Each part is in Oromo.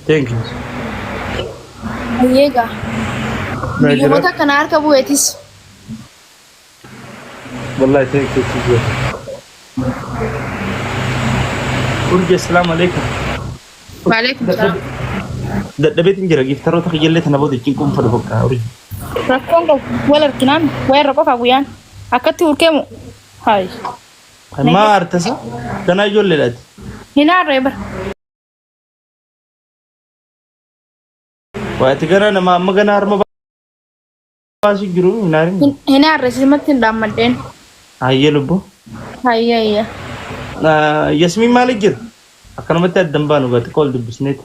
Thank you. Ayyeegaa. Biyyoota kana harka bu'eetis. Wallahi thank you tiyya. Urji assalaamu alaikum. Waalaikum salaam. Dadhabeetiin jira giftaroota kiyyallee tana booda cinquun fedhu bakka urji. Rakkoon qabu wal arginaan wayarra qofa guyyaan akkatti urkeemu. Hayi. Maa artasa? Ganaa ijoolleedhaati. Hin aarree bara. Waati ganaa nama amma ganaa harma baasuu jiru hin aarin. Hin aarre simatti hin dhaammadheen. Hayyee lubbu. Hayyee hayyee. Yasmiin maaliif jira? Akkanumatti addan baanu gaa xiqqoo ol dubbisneeti.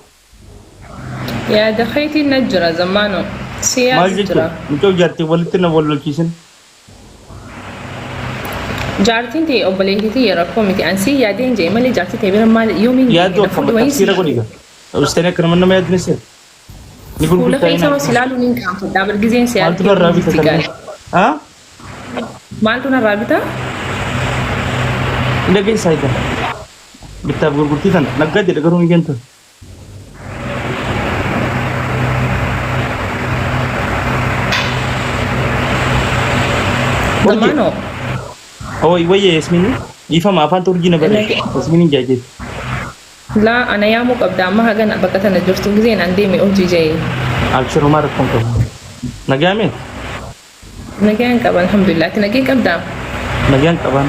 Yaada keetiin na jira zammaano. Si Maal yaadu jechuun jira. mucoo jaartii walitti na wal lolchiisin. Jaartiin tee obboleettii tiyya rakkoo miti. An sii yaadeen jee malee jaartii tee bira maal yoomiin geesse Yaaddoo na akkam fuudhi wayii tafsiira sii godhi gaa. Obsitanii akka nama nama yaadne seera. Ni fuula gurgurtaa keessa hin hoo si ilaaluun hin qaanfadha. Bar gizeen si Maaltu argee narraa hundi bita si kanneen? gaala. Haa? Maaltu narraa bita? Hin dhageessaa egaa. Bittaaf gurgurtii tana naggaa jedha garuu hin jentu. Urjii. Zamaanoo. Hooyi wayya Yasmiin dhiifama afaan urjii na barreesse. Yasmiin hin jaajeetti. Laa ana yaamuu qabda amma hagan bakka tana jirtu gizeen an deeme urjii jee. Abshir homaa rakkoon qabu. Nagaa mee? Nagaan qaba alhamdulillah. Ati nagee qabdaa? Nagaan qabaan.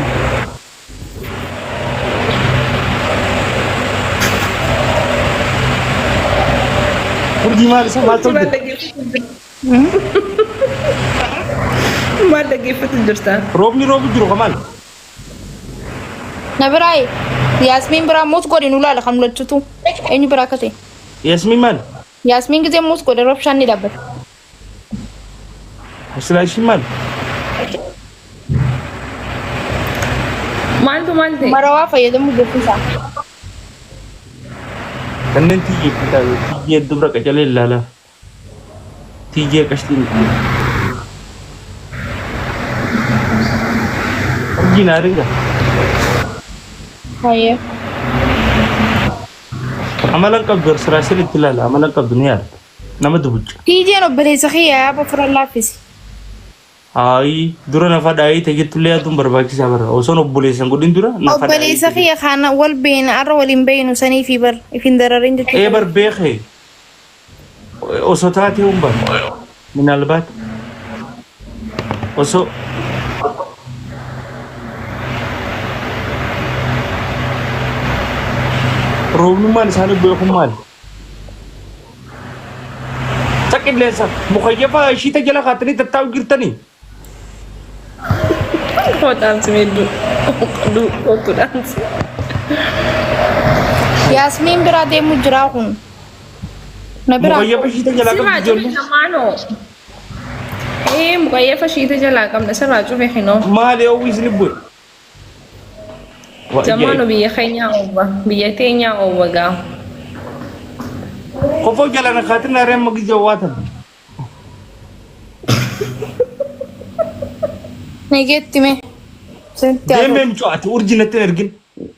Urjii maal isa maal ta'u Maal jira? dhaggeeffatu jirta? Maal dhaggeeffatu jirta? Roobni roobu jiru kamaal? Na biraa Yaasmiin biraa muus godhi nu laala kan lachutu. Eenyu biraa akka ta'e. Yasmiin maal? Yaasmiin gisee muus godhe robshaan ni dhaabbata. Silaa ishiin maal? Maaltu maal ta'e? Marawaa fayyadamuu beekumsa. Kanneen tiyyee bitaa tiyyee dubra qacalee ilaalaa. Tiyyee qashtiin itti. Urjiin aaringa. Hayyee. Amala hin qabdu silaa isin itti ilaala amala hin qabdu ni yaadda. Nama dubucca. Tiijeen obboleessa kiyya yaaba ofirra laaffisi. Hayi dura nafa dhaayii ta'e jettullee yaaduun barbaachisaa bara. Osoon obboleessa hin godhin dura nafa dhaayii Obboleessa ta'e. kiyya kana wal beena arra waliin beeynu sanii fi bar ifin dararin Ee jechuudha. bar beekee osoo taatee hun bar. Minaalbaat osoo roobnummaan isaanii beekuun maali? Ta qilleensa mukayyafa ishiita jala kaatanii tattaa'u jirtanii. Koo dhaamsi mee du du kootu dhaamsi. Yaasmiin biraa deemu jiraa kun. Na biraa. Mukayyafa ishiita jalaa Sirraa qabdi cufe ijoollee. lamaanoo. Ee mukayyafa shiita jalaa qabna sirraa cufe hinoo. Maali oowwi isin bu'e? Wa Zamaanu ajaa'ib. biyya keenyaa oowwa biyya teenyaa oowwa gaa. Kofoo jala na kaatin na reemma gizee waatan. Nageetti mee. Sinitti haa Deemee ta'u. mucoo ati urjii natti hin ergin.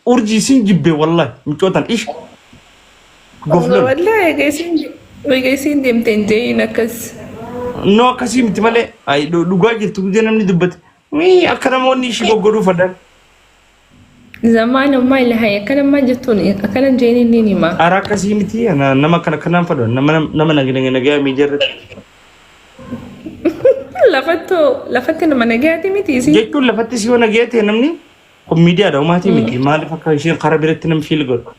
Urjii sin jibbe wallahi mucoo tan ish. Goflol. Wallahi egaa isiin deemte hin jeeyin akkas. No akkasii miti malee ay dhugaa jirtu gizee namni dubbate. Mii akka namoonni ishii goggodhuu fadhan. Zamaan ammaa ilahay akkana ammaa jettuun akkana hin jeeyin inni hima. Ara akkasii miti ana nama akkana akkanaan fadhu nama nama nagaa nagaa miidiyaa irratti. Lafattoo lafatti nama nagayaati miti isiin. Jechuun lafatti si yoo nagaya ta'e namni kun miidiyaadha homaatii miti maaliif akka isheen karaa biratti nama fiil godhu.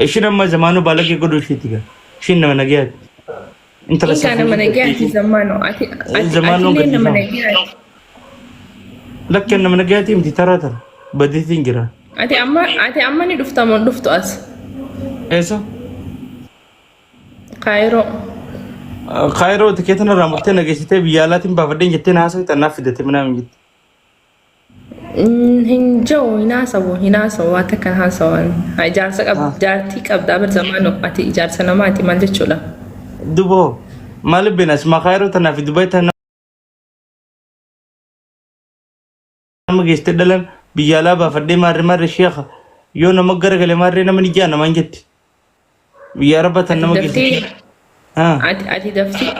Isheen amma zamaanuu baalagee godhuu isheeti gaa. Isheen nama nagayaati. Intala Inkaa nama safuu nagayaati zamaanoo ati ati Zamaanoo atillee nama gadi nagayaati. Lakkeen nama nagayaati miti taraa tara. Badiitiin jira. Ati amma ni dhufta moo hin dhuftu as? Eessa? Kaayiroo. Kaayiroo tikeeta narraa murtee nageessitee biyya alaatiin baafadheen jettee na haasofte naaf fidate minaa jette. Hin jiru hin haasawu hin haasawu waan takka hin haasawan. Ijaarsa qab jaartii qabda bar zamaanoo ati ijaarsa namaati maal jechuudha. Duboo maaliif beena asuma kaayiroo tanaa fi Dubaay tana nama geessitee dhalan biyya alaa baafadhee maarree maarree sheekha yoo nama garagale maarree nama ni jaa namaan jetti. Biyya araba tan Ati nama daftee geessite. Haa. ati daftee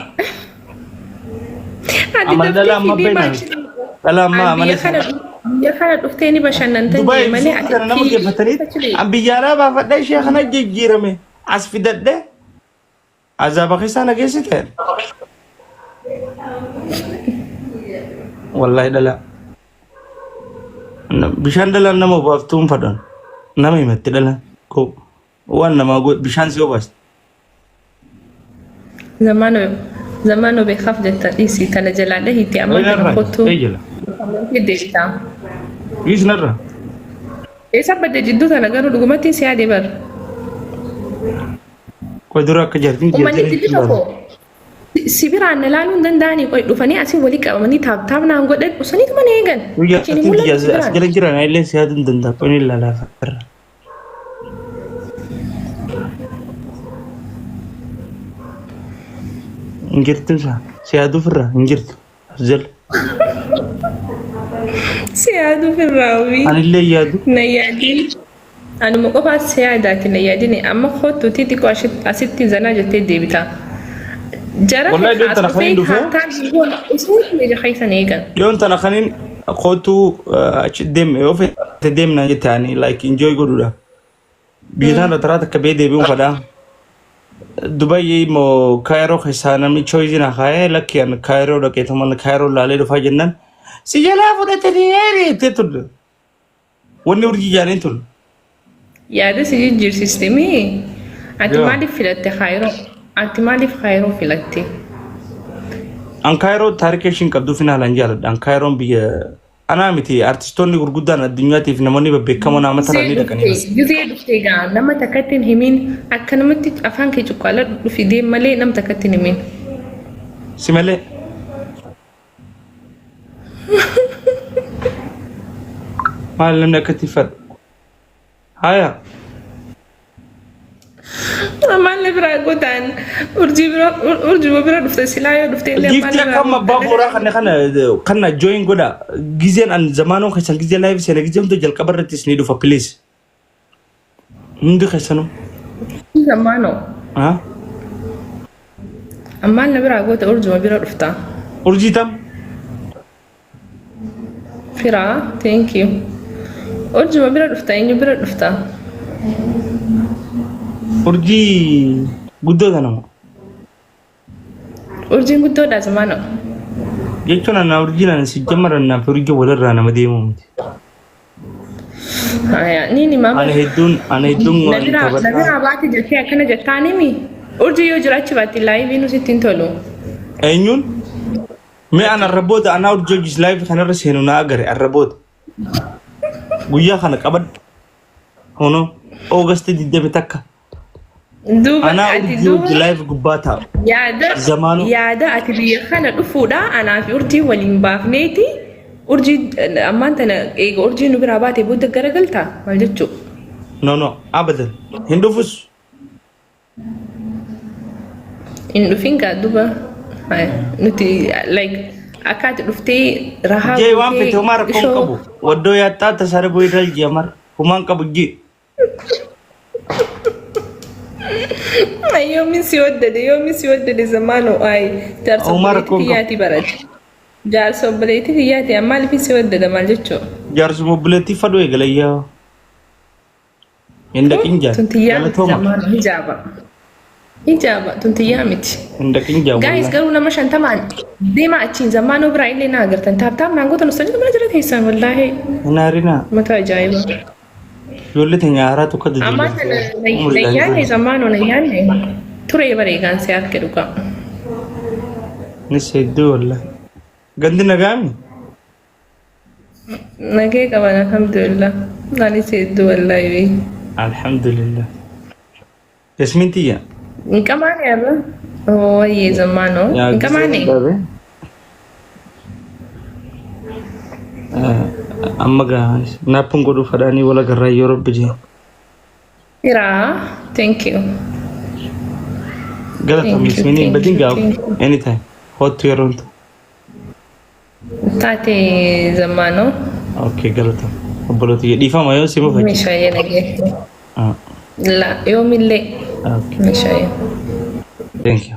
ati Amala daftee dhala amma fidee beena. maachii Dhala amma an amala biyya kana biyya kana dhuftee ni bashannantan Dubaay jee malee ati kana nama geeffatanii an biyya alaa baafadha ishee kana jijjiirame as fidadhe azaaba keessaa na geessite. Wallahi dhala. Bishaan dhalaan nama obaaftuu hin fadhan. Nama himatti dhalaan. Koo waan namaa godhu bishaan si obaasti. Zamaanoo zamaanoo beekaaf jetta dhiisi tana jalaa dhahiitti amma Wayii kana narraa kottu ee jala. deebitaa. Dhiis narraa. Eessa badde jidduu tana garuu dhugumatti si yaade bar. Qoy dura akka jaartiin Uummanni jala dilli tokko si biraan na laaluu hin danda'anii qoy dhufanii asii walii qabamanii taap taap naan godhan usaniituma na eegan. Achiin hin Jaartiin mul'atu si as biraan. jala jiran illee si yaaduu hin danda'a. Qoy ni ilaalaa irra. Hin jirtu isaa. Si yaaduuf irraa hin jirtu. As jala. Si yaaduuf irraa wii. Anillee yaadu. Na yaadin. Anuma qofaa si yaadaati na yaadini amma kottuutii xiqqoo asitti zanaa jettee deebita. Jara Wallahi as dhiyoon tana kan dhufee hin dhufee. taaptaap goona usaniituma ija keessan eegan. Dhiyoon tana kan hin kootuu achi deemne yoo fete deemna jette ani like enjoy godhuudha. Biyya tana taraa takka bee deebi'uun fadhaa. Dubai immoo Kaayiroo keessaa namni choice na kaayee lakki an Kaayiroo dhaqee tuman Kaayiroo laalee dhufaa jennaan si jalaa fudhatanii eeri jettee turte. Wanni urjii jaaniin tun. Yaada si jijjiirsiste mii? Ati Yoo. maaliif filatte Kaayiroo? Ati maaliif Kaayiroo filatte? An Kaayiroo taarika ishiin qabduuf hin haalaan jaaladha. An Kaayiroon biyya anaa miti artistoonni gurguddaan addunyaatiif namoonni babbeekamoon amata Gizee irraa ni dhaqanii dhufte gizee dhufte egaa nama takkatti hin himin akka namatti afaan kee cuqqaaladhu dhufi deem malee nama takkatti hin himin. Si malee. Maal namni akkatti fadhu? Haya. Maal na biraa gootaan urjii bira urjuma bira dhufte silaa yoo dhufte illee maal Giiftii na akka biraa amma abbaa gootaan. booraa kana kana kana join godha. Gizeen an zamaanoo keessan gizee live seena gizee hunda jalqaba irratti isinii dhufa please. Hundi keessanuu. Zamaanoo Ha? maal na biraa goota urjuma bira dhufta. Urjii tam? Firaa thank you. Urjuma bira dhufta eenyu bira dhufta? Urjii guddoo tana moo? Urjiin guddoodha zamaanoo. Jechuun ana urjiin ana si jammaran naaf urjii walirraa nama deemu miti. Haya, ni ni mama. Ana hedduun ana hedduun Na waan biraa na taphadhaa. biraa baate jettee akkana jettaanimi. Urjii yoo jiraachuu baatte laayivii nu sitti hin tolu. Eenyuun? Mee an arraboota anaa urjii hojii live kanarra seenu na agare arraboota. Guyyaa kana qabadhu. Hono August 21. Duuba Anaa ati urjii duuba hojii live gubbaa taa'u. yaada Zamaanuu. yaada ati biyya kana dhufuudha anaa fi urjii waliin baafneeti urjii ammaan tana eega urjii nu biraa baate booda garagaltaa maal jechuu? No no abadan hin dhufus. Hin dhufin gaa duba nuti like akka ati dhuftee rahaa Jee waan guutee fete homaa rakkoon ishoo qabu. Waddoo yaaxxaa tasaare boyidaal jeemar homaan qabu jee. Yoomin si waddade yoomin si waddade zamaanoo ay jaarsa Homaa obboleettii rakkoon qabu. kiyyaati barate. Jaarsa obboleettii kiyyaati amma maaliif si waddada maal jechuu? Jaarsuma obboleettii fadhu eegalayyaa. Hin dhaqin jaan. Tun tiyyaa miti Galatooma. zamaanoo hijaaba. Hijaaba tun tiyyaa miti. Hin dhaqin jaan Guys wallahi. garuu nama 50n deema achiin zamaanoo biraa illee na agartan taap taap naan gootan osoo mana jala teessan wallaahi Hin aarinaa. mata ajaa'iba. Ijoollee teenya haaraa tokko Ammaa dudduubatti tana umriidhaan nayyaanne jiran. zamaanoo nayyaanne turee bareegaan si harke dhugaa. Nis hedduu wallahi. Gandi nagaami? Nagee qaban alhamdulillah. Anis hedduu wallaahi. Alhamdulillah. Yasmiin tiyya. Hin qamaane har'a? Wayyee zamaanoo. Yaa Hin gisee qamaane? dhabe. Amma gaa naappuun godhuu fadhaanii wal agarraa yoo rabbi jee. Firaa. Thank you. Galatoomi Thank you, Yasmiin thank badin you, gaa thank you. anytime. Hottu yeroo hundaa. Taate zamaanoo. Okay galatoomi. Obboloota dhiifama yoo si mufachiise. Meeshaa nagee. La yoomillee. Okay. Meeshaa. Thank you.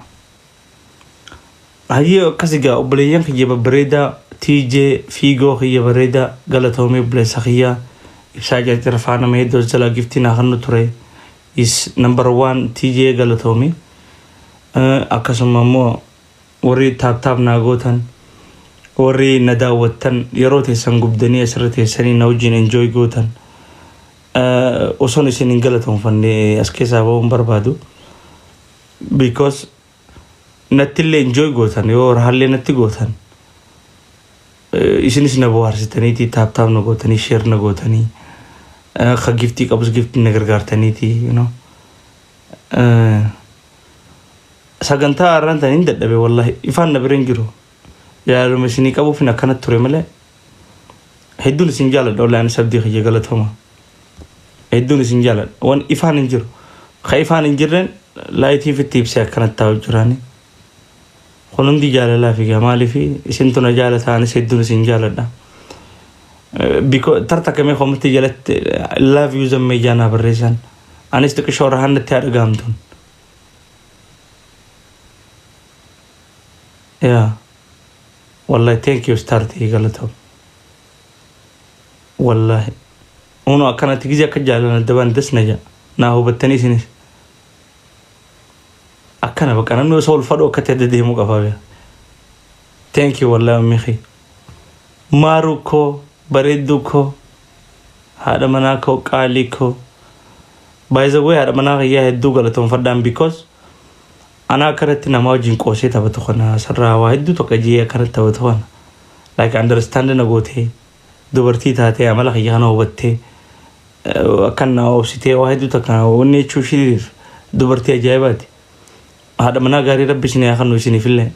Hayyee, akkas egaa obboleeyyan kiyya babbareedaa, TJ fiigoo kiyya bareedaa, galatoomee obboleessa kiyya ibsaa jarjara faana mee iddoo jalaa giftii naa kennu ture is number one. TJ, galatoomee. Akkasuma immoo warri tap tap naa gootan, warri na daawwattan, yeroo teessan gubdanii asirra teessanii na wajjin enjoy gootan, osoon isin hin galatoonfanne as keessaa ba'uu hin barbaadu, because nattillee enjoy gootan, yoo haallee natti gootan, isinis na bohaarsitaniiti, tap tap na gootanii, share na gootanii, ka giftii qabus giftii na gargaartaniiti. Sagantaa har'aan tan hin dadhabe, wallahi ifaan na bira hin jiru. Jaalaluma isinii qabuuf hin akkanatti ture malee hedduun isin jaaladha. Wallahi ani sabdii kiyya galatooma, hedduun isin jaaladha. Wan ifaan hin jiru, ka ifaan hin jirreen laayitii fitti ibsee akkanatti taa'u jiraani. Kun hundi jaalalaa fi maaliif isintu na jaalata, anis hedduun isin jaaladha. Tarta kamee komatti jalatti "love you zammee" jaanaa barreessan, anis xiqqishoo rahaan natti haa dhagahamtuun. Yaa wallahi, thank you startii, galatoom. Wallahi uno akkanatti gizee akka jaalala dabaan das na jaa naa hubattanii isinis akkana bakka namni osoo ol fadhu akkatti adda deemuu qaba bea. Thank you wallahi, ummii maaruu koo, bareedduu koo, haadha manaa koo, qaalii koo. By the way, haadha manaa kiyyaa hedduu galatoonfadhaan, because ana akkanatti nama wajjin qoosee taphatu kana, sarara waa hedduu tokko jee akkanatti taphatu kana, like understand na gootee, dubartii taatee amala kiyya kana hubattee, akkan na obsitee, waa hedduu takka wanni jechuu ishiitiif dubartii ajaa'ibaati. Haadha manaa gaarii rabbi isin haa kennu isiniifillee.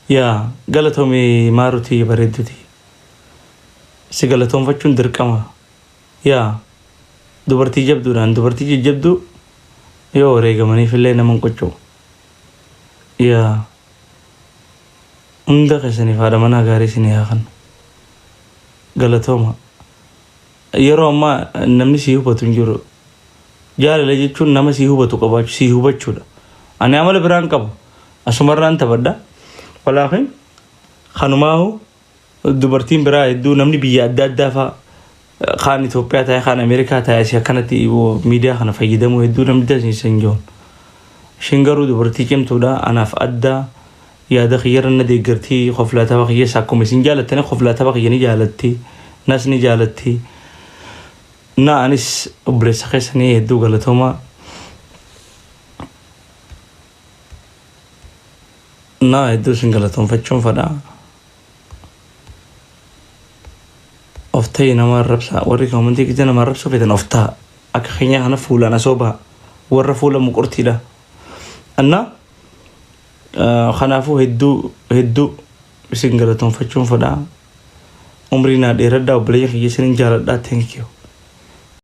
Yaa galatoomii maarutii bareedduti. Si galatoonfachuun dirqama. Yaa dubartii jabduudhaan, dubartii jajjabduu yoo wareegamaniifillee nama hin qoccoo. Yaa hunda keessaniif haadha manaa gaarii isinii haa kennu. Galatooma. Yeroo ammaa namni si hubatu hin jiru. Jaalala jechuun nama si hubatu qabaachuu, si hubachuudha. Ani amala biraan qabu. Asumarraan taphadha. Walaakin kanumaahu dubartiin biraa hedduu, namni biyya adda addaa fa'a, kaan Itoophiyaa ta'e, kaan Ameerikaa ta'e, asii akkanatti miidiyaa kana fayyadamuu hedduu namni dandeessisan hin jiru. Ishiin garuu dubartii cimtuudha. Anaaf adda yaada kiyyarra na deeggartii, koflaa tapha kiyyeessa akkuma isin jaalattanii koflaa tapha kiyya ni jaalatti. Nas ni jaalatti. Na anis obboleessa keessanii hedduu galatooma. Na hedduu isin galatoonfachuun fadha. Of ta'e nama arrabsa, warri koomantii keessa nama arrabsuu feetan of ta'a. Akka keenya kana fuulaan asoo baha. Warra fuula muqurtiidha. Anna kanaafuu hedduu hedduu isin galatoonfachuun fadha. Umrii naa dheeradhaa, obboleeyyan kiyya, isinin jaaladhaa. Thank you.